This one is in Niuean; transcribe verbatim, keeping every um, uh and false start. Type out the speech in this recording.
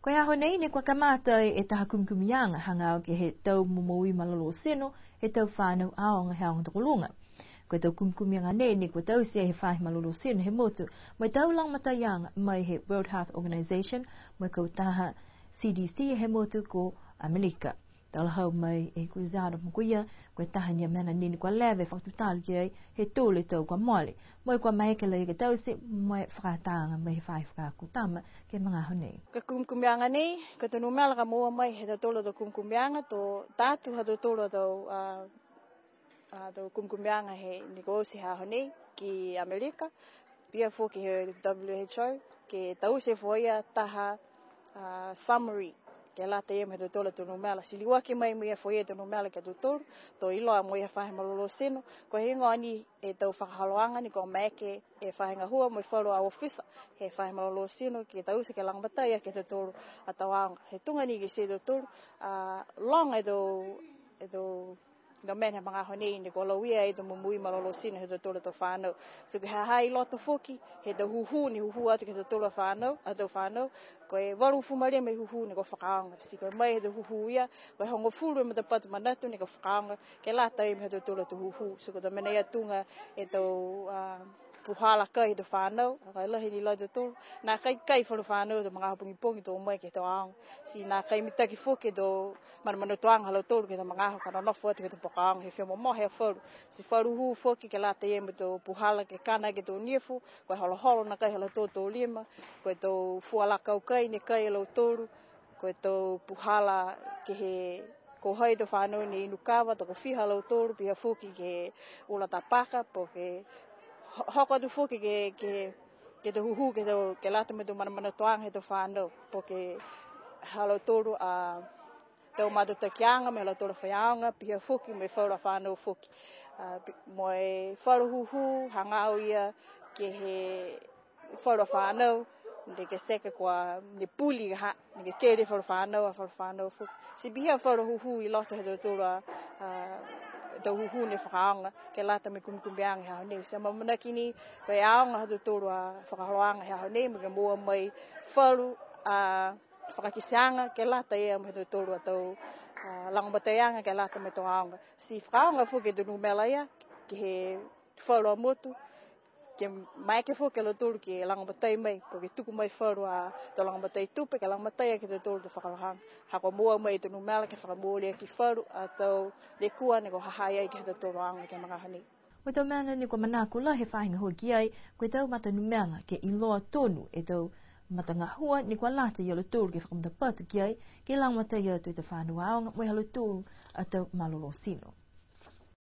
Ko e aho nei ne kua kamata e taha kumikumiaga hagaao ke he tau momoui malolō tino he tau fānau aoga he aoga tokoluga. Ko e tau kumikumiaga nei ne kua taute he faahi malolō tino he motu, mo e tau lagomataiaga mai he World Health Organization, mo e kautaha C D C he motu ko Amelika. Talahau mai e Cruzado mo ko ia, ko e taha ni a mena nei ne kua leva e fakatutala ki ai he tolu e tau kua mole. Mo e kua maeke laia ke taute mo e fakaataaga mai he faahi fakaako tama ke he magaaho nei. Ko e kumikumiaga nei, ko e tau numela ka moua mai he tautolu a tau kumikumiaga, to ta atu ha tautolu a tau, a, a, tau kumikumiaga he ne kua oti he aho nei ki Amelika, pihia foki he W H O, ke taute foki ia taha, a, summary, ke lata ia mo e tautolu a tau numela. Ti liuaki mai mo e foki e tau numela ke he tautolu, to iloa mo e faahi malolō tino, ko e heigoa ni e tau fakaholoaga ne kua maeke e faahi gahua mo e falu a ofisa he faahi malolō tino ke taute ke lagomatai ke he tautolu a tau aoga. He tuga ni ke he tautolu, a, loga e tau, e tau, tau mena he magaaho nei ne kua lauia e tau momoui malolō tino he tautolu a tau fānau. So ke ha ha i loto foki he tau hūhū ne hūhū atu ke he tautolu a fānau, a tau fānau, ko e valugofulu ma lima e hūhū ne kua fakaaoga. Ti ko e mai he tau hūhū ia, ko e hogofulu e matapatu manatu ne kua fakaaoga, ke lata ia mo e ha tautolu a tau hūhū. So ko e tau mena ia tuga e tau, a, puhala kai he tau fānau, a, ka e lahi ni la tautolu. Nākai kai falu fānau he tau magaaho pogipogi to o mai ke he tau aoga. Ti nākai mitaki foki e tau manamanatuaga ha lautolu ke he tau magaaho ka nonofo atu ke he tau poko aoga he fia momohe a falu. Ti falu hū foki ke lata ia mo e tau puhala ke kana ke he tau nifo, ko e holoholo nakai ha lautolu a tau lima, ko e tau fua lakau kai ne kai e lautolu, ko e tau puhala ke he ko hai e tau fānau ne inu kava, tokofiha a lautolu, pihia foki ke he ula tapaka, po ke ho-, hoko atu foki ke, ke, ke he tau hūhū, ke he tau, ke lata mo e tau manamanatuaga he tau fānau, po ke ha lautolu a tau matutakiaga mo e ha lautolu a faiaoga, pihia foki mo e falu a fānau foki. A, pi-, mo e falu hūhū, hagaao ia ke he falu a fānau, ne ke seke kua, ne puli ka ha, ne ke kele falu fānau, a falu fānau foki. Ti pihia falu hūhū i loto he tautolu a, a, tau hūhū ne fakaaoga, ke lata mo e kumikumiaga he aho nei. Ti amaamanaki ni, ko e aoga ha tautolu a fakaholoaga he aho nei, mo e ke moua mai falu, a, fakakiteaga, ke lata ia mo e ha tautolu a tau, a, lagomataiaga, ke lata mo e tau aoga. Ti fakaaoga foki e tau numela ia, ke he falu a motu, ke maeke foki a lautolu ke lagomatai mai, po ke tuku mai falu a tau lagomatai tupe, ke lagomatai aki a tautolu tau fakaholoaga. Ha kua moua mai e tau numela ke fakamooli aki falu a tau lekua ne kua ha ha i ai ke he ha tautolu a aoga ke he magaaho nei. Ko e tau mena ne kua manako lahi e faahi gahua ki ai, ko e tau mata numela ke iloa tonu e tau matagahua ne kua lata ia lautolu ke fakamatapatu ki ai, ke lagomatai atu e tau fānau aoga, mo e ha lautolu a tau malolō tino.